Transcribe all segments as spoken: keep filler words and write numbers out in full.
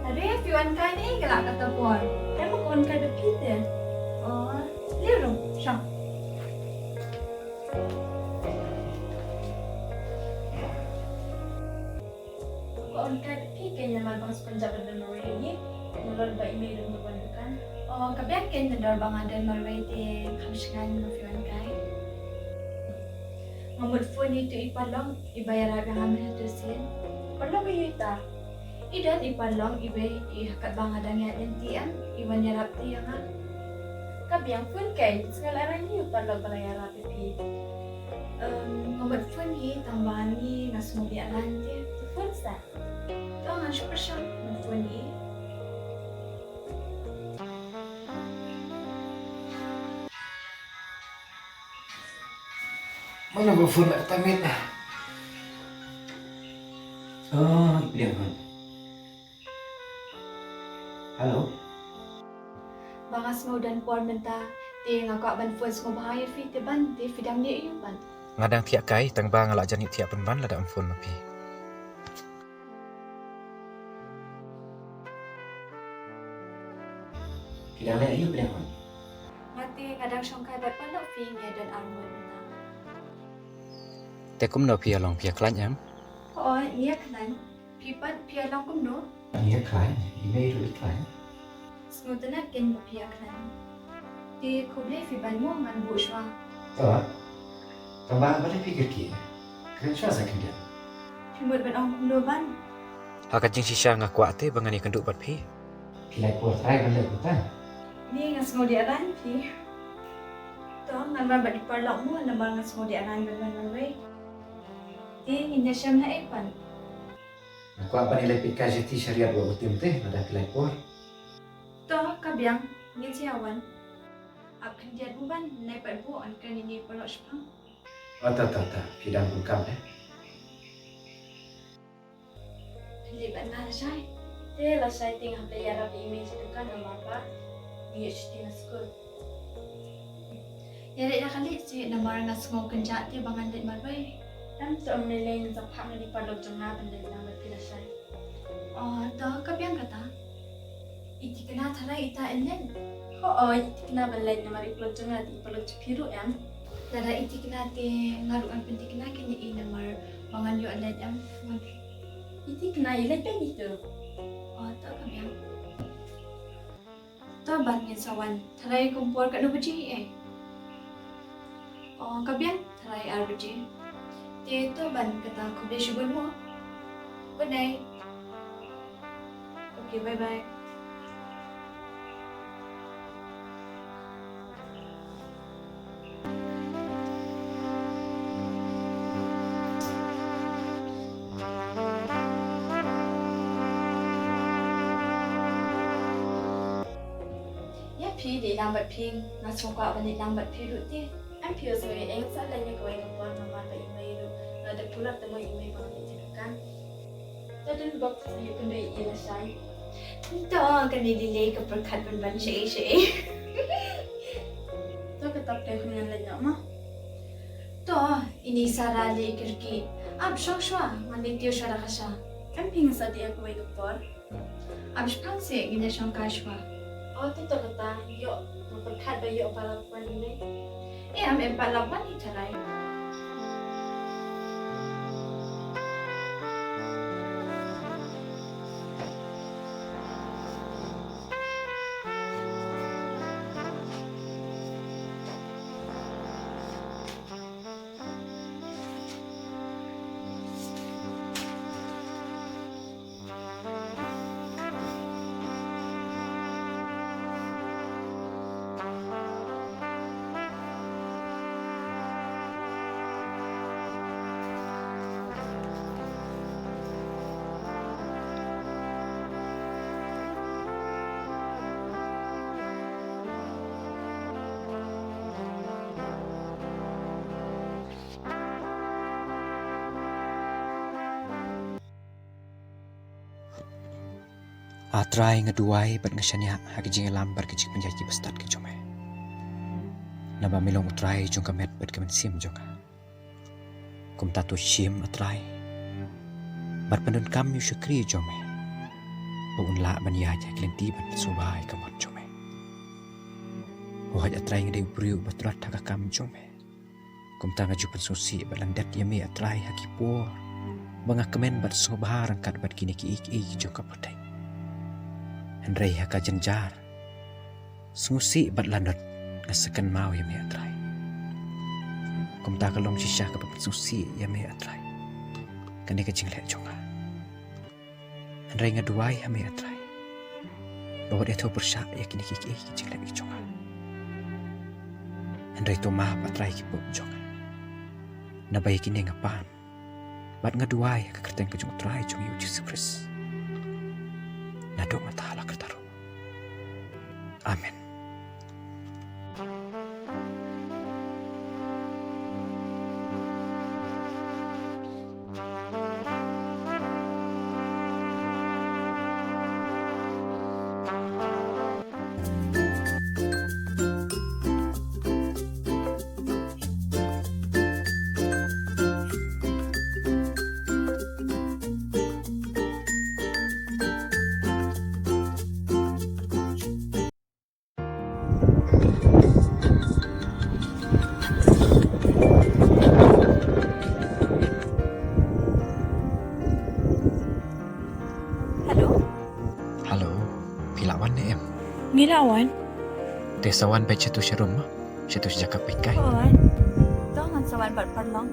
Are phi wan kai ne ka la kata por. Em ko wan kai da phi te. Oh, leh ruh, shong. Ko wan kai da phi ke nyamar bang sukon jabad dan marwei ni. Nalor ba email dum ban dukan. Oh, ka biang ke nador bang adan marwei te kham shngan ma phi wan kai. Nga mut phone ïa itu i Parlok, iba ïarap ïa nga mynta sien. Parlok ïa ita. I don i Parlok iba i ha katba nga dang ïaid lynti em, i wan ïarap te ïa nga. Ka biang phone kai, sngew la rang ïa u Parlok ba la ïarap ïa phi. Em, nga mut phone hi tang ba ngi nga sngew biang lan te. Phone sa. To ngan shu pyrshang phone hi. Mano ba phone na ka tamit? Oh, pdiang hon. Hello. Ba nga sngew don por mynta, te nga kwah ban phone sngewbha ïa phi te ban, te phi dang leh aïu ban? Nga dang thiah kai, tang ba nga la jan ïa thiah pynban lada ym phone ma phi. Phi dang leh aïu pdiang hon? Nga te nga dang shong kai bad Parlok, phi ngi don ar ngut mynta. Te kumno phi ïa long, phi ïa khlaiñ em? Hooid, ngi ïa khlaiñ. Phi pat phi ïa long kumno? Ngi ïa khlaiñ, i mei ruh i khlaiñ. Sngewtynnat kein ba phi ïa khlaiñ. Te khublei phi ban mo, ngan buh shuwa. To. Tang ba balei phi kyrkieh? Kren shuwa sa khyndiat. Phi mut ban ong kumno ban? Ha ka jingshisha nga kwah te ba ngan ïakynduh bad phi. Phi lai por trai ban leit mynta? Ni nga sngew dei aran phi. To ngan wan bad i Parlok mo namar nga sngew dei aran ban wan marwei. Te ngin ïashem ha ei pat? Nga kwah ban ïaleit peit ka jati shariat wa u Tim te lada phi lai por. To ka biang, ngin sa ïa wan. Ap khyndiat mo ban, nai pat buh, yn kren ïa i Parlok shipang. Oh, ta, ta, ta, phi dang bun kam de. Phi leit bad nga lashai. Te lashai te nga hap leit ïarap ïa i mei sha dukan namar ba ngi ïoh shuti na skul. Ïa leit la ka leit seh namar nga sngew kynjah te ba ngan leit marwei. Em, to ym lei lei, ngan sa phah ngan ïa i Parlok jong nga ban leit lang bad phi lashai. Oh, to ka biang kata. I thikna tharai ita yn leit? Hooid, i thikna ban leit namar i Parlok jong nga te i Parlok jong phi ruh em. Lada i thikna te nga ruh ngan pynthikna kein ïa i namar ba ngan ïoh leit em. Ngan i thikna i leit beit itu. Oh, to ka biang. To ban ngin sa wan. Tharai kum por katno baje eh? Oh, ka biang tharai ar baje. Te to ban kata, khublei shibun mo. Good night. Okay, bye bye. Ïa phi, dei lang bad phi, nga sngewkwah ban dei lang bad phi ruh te. Em phi, ïohsngew ïa nga sa leit ïa kawei ka por namar ba i mei ruh la dep pulot te mo i mei ba nga leit sha dukan. To dei bok sa ïa kynduh ïa i lashai. To kane lei lei ka pyrkhat ban ban shaei shaei. To ka tap te khun ngan leit noh mo. To ini Sara lei kyrkieh. Ap shong shuwa ngan leit tiew shuwa da ka sha. Em phi, ngan sa dei ïa kawei ka por. Ap shipang seh, ngin ïa shong kai shuwa. Oh, to to kata, ïoh, nga pyrkhat ba ïoh ba la wan i mei. Eh, em, em pat la wan i tharai. A Trai, nga duwai bad nga shaniah ha ka jingïalam bad ka jingpynïaid ki bastad ki jong me. Naba me long U Trai jong ka met bad ka mynsiem jong nga. Kumta to shim, A Trai, bad pyndonkam ïa u shakri jong me. ba un lah ban ïaid ha ki lynti ban sngewbha ïa ka mon jong me. Hooid A Trai, nga dei u briew uba tlot ha ka kam jong me. Kumta nga ju pynsngewsih bad lyndet ïa me A Trai ha ki por ba nga kmen bad sngewbha ryngkat bad kine kiei kiei ki jong ka pyrthei. Hynrei ha ka jynjar sngewsih bad lanot nga sa kynmaw ïa me A Trai. Kumta ka long shisha kaba pynsngewsih ïa me A Trai kane ka jingleh jong nga. Hynrei nga duwai ha me A Trai ba wat ïathuh pyrshah ïa kine kiei kiei ki jingleh ki jong nga. Hynrei to map A Trai ki pop jong nga, naba ïa kine nga pan bad nga duwai ha ka kyrteng ka jong U Trai jong ngi U Jisu Khrist. Naduh mynta la kata ruh. Amen. Hello. Hello. Phi la wan ne em? Ngi la wan. Te sa wan beit sha tu sha rum ma. Sha tu sha jaka peit kai. Wan. To ngan sa wan bad paralok.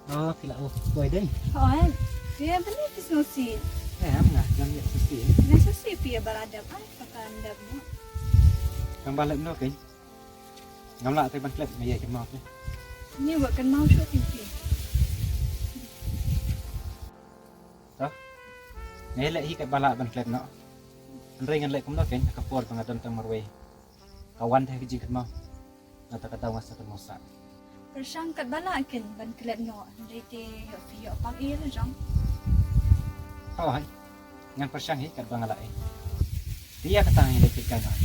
Oh, phi la u poi dei. Oh, eh. Phi ïa bani phi sngewsih. Eh, am nga, ngam ïa sngewsih. Nga sngewsih phi ïa ba la dep, ai, phi kan dep mo. Tang ba leit noh kein. Ngam lah te ban klet, nga ïa kynmaw te. Ni wat kynmaw shuh kein phi. To. Nga ïa leh hi katba lah ban klet noh. Hynrei ngan leh kumno kein, ha ka por ba nga don tang marwei. Ka wan te ha ka jingkynmaw. Nangta ka daw nga sa kynmaw sah. Pyrshang katba lah kein ban klet noh, hynrei te ïoh phi ïoh pang ïa la jong. Hooid. Ngan pyrshang hi katba nga lah hi. Te ïa kata ngi leit peit kai noh.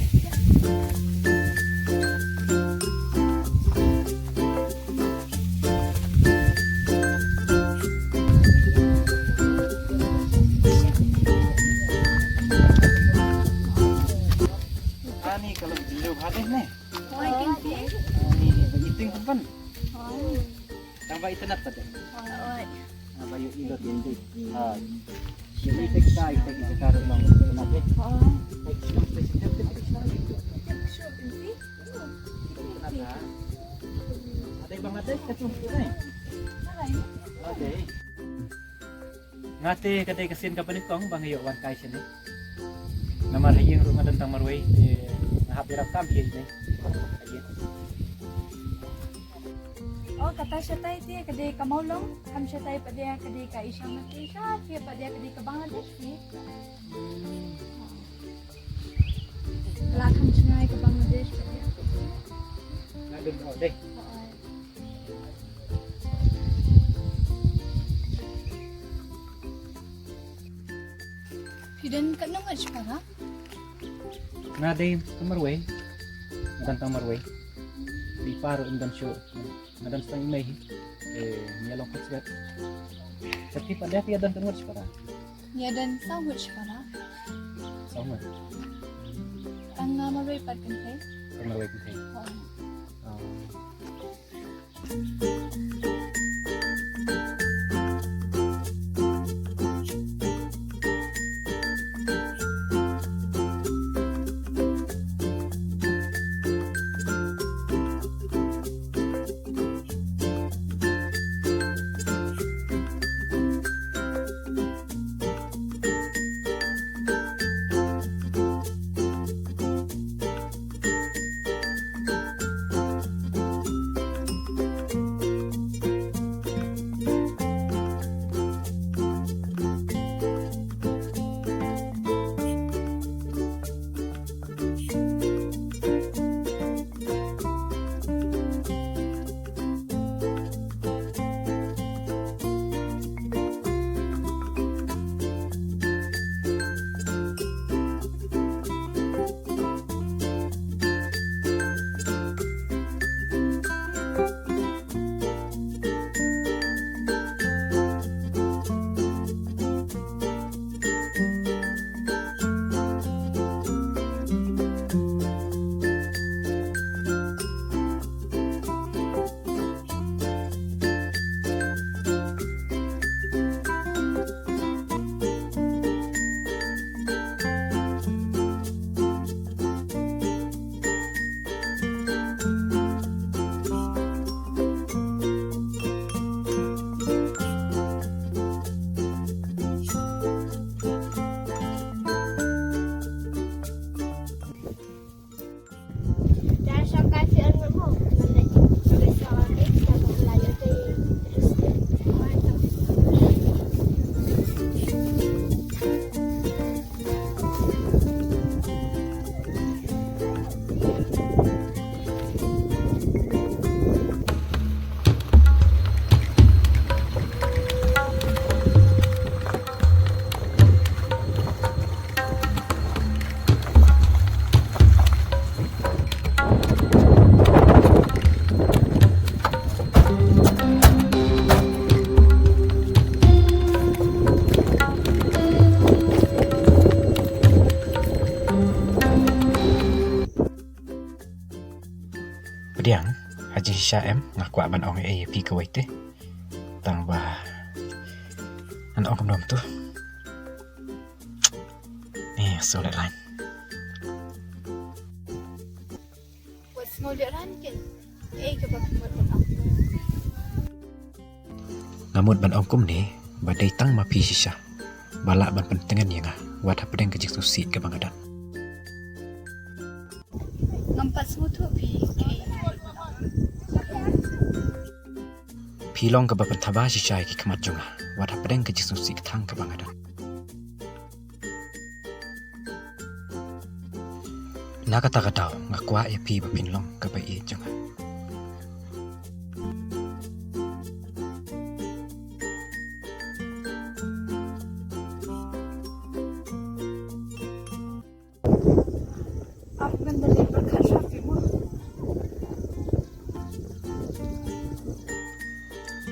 Ani ka long jylliew bha dei ne. Oi, kin phi? Ani ba ïa ting pynban. Oi. Tang ba itynnat pat dei. Oi. Ba ïoh i dot ïa i. Oi. Ïa i tek kai tek i ka ruh long itynnat dei. Oi. Tek shnong tek shnong tek shnong. Itynnat ha. Adei bang adei ka chung dei. Adei. Nga te ka dei ka sien kaba nyngkong ba nga ïoh wan kai shane. Namar ha ïing ruh nga don tang marwei, te nga hap ïarap kam ïa ine. Ha ïing. Oh, kata shatai te ka dei ka Mawlong, kam shatai pat de ka dei ka Isha Mati, shatai pat de ka dei ka Bangladesh te. Ka la kham jngai ka Bangladesh pat de. Nga don oh dei. Oh, oh. Phi don katno ngut shipara? Nga dei tang marwei. Nga don tang marwei. Dei pa ruh um don shuh. Nga don tang i mei hi. Eh, nga long khutswet. Te phi pat de phi don katno ngut shipara? Nga don saw ngut shipara. Saw ngut. Tang nga marwei pat kynthei. Tang marwei kynthei. Oh. Oh. Pdiang, ha jingshisha em, nga kwah ban ong ei ïa phi kawei te. Tang ba ngan ong kumno kumto. Eh, so let line. Wat sngew lehrain ken. Ei kaba phi mut ban ong. Nga mut ban ong kumne, ba dei tang ma phi shisha ba lah ban pyntngen ïa nga wat hapdeng ka jingsngewsih kaba nga don. Ngam pat sngewthuh phi. Phi long kaba pynthaba shisha ïa ki khmat jong nga wat hapdeng ka jingsngewsih kthang kaba nga don. Na kata ka daw nga kwah ïa phi ba phin long kaba ïeit jong nga.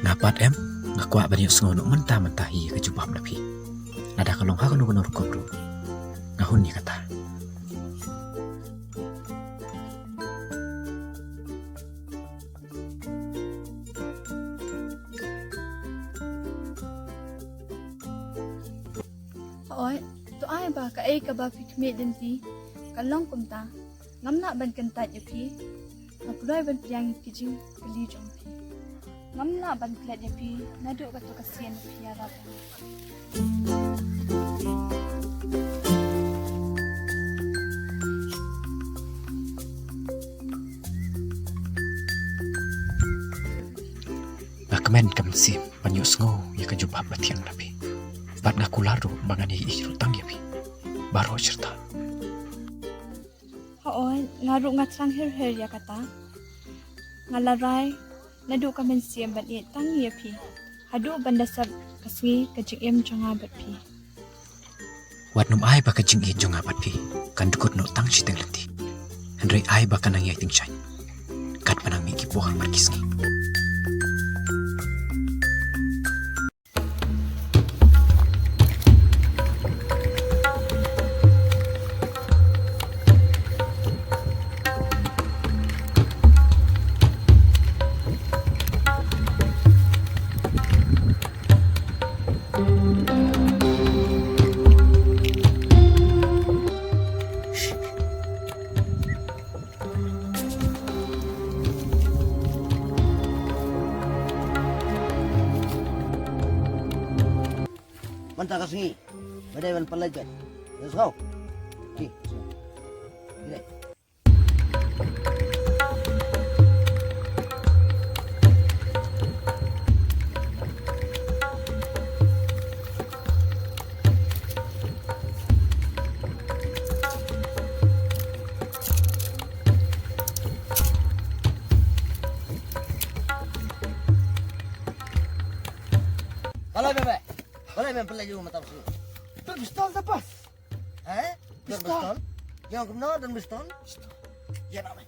Nga pat em, nga kwah ban ïohsngew noh mynta mynta hi ka jubab na phi. Lada ka long ha kano kano rukom ruh, nga hun ïa kata. Hooid, to ai ba kaei kaba phi khmih lynti ka long kumta, ngam lah ban kyntait ïa phi. Nga pynlong ban pdiang ïa ki jingkylli jong phi. Ngam lah ban klet ïa phi naduh kato ka sien phi ïarap. Nga kmen ka mynsiem ban ïohsngew ïa ka jubab ba thiang na phi. Bad nga kular ruh ba ngan ïohi ruh tang ïa phi baroh shi rta. Hooid, nga ruh nga thrang her her ïa kata. Nga la rai naduh ka mynsiem ban ïeit tang ïa phi haduh ban da sep ka sngi ka jingim jong nga bad phi. Wat nym ai ba ka jingïeit jong nga bad phi kan dkut noh tang shiteng lynti. Hynrei ai ba kan nang ïai tyngshaiñ katba nang mih ki por bad ki sngi. Mynta ka sngi ba dei ban pynlait bad. Let's go. Ki. Ki dei. Balei mem, balei mem pynlait ïa u mynta ka sngi? Don pistol da, boss. Heh? Don pistol. Pistol? Ïa kumno don pistol? Ïa na me.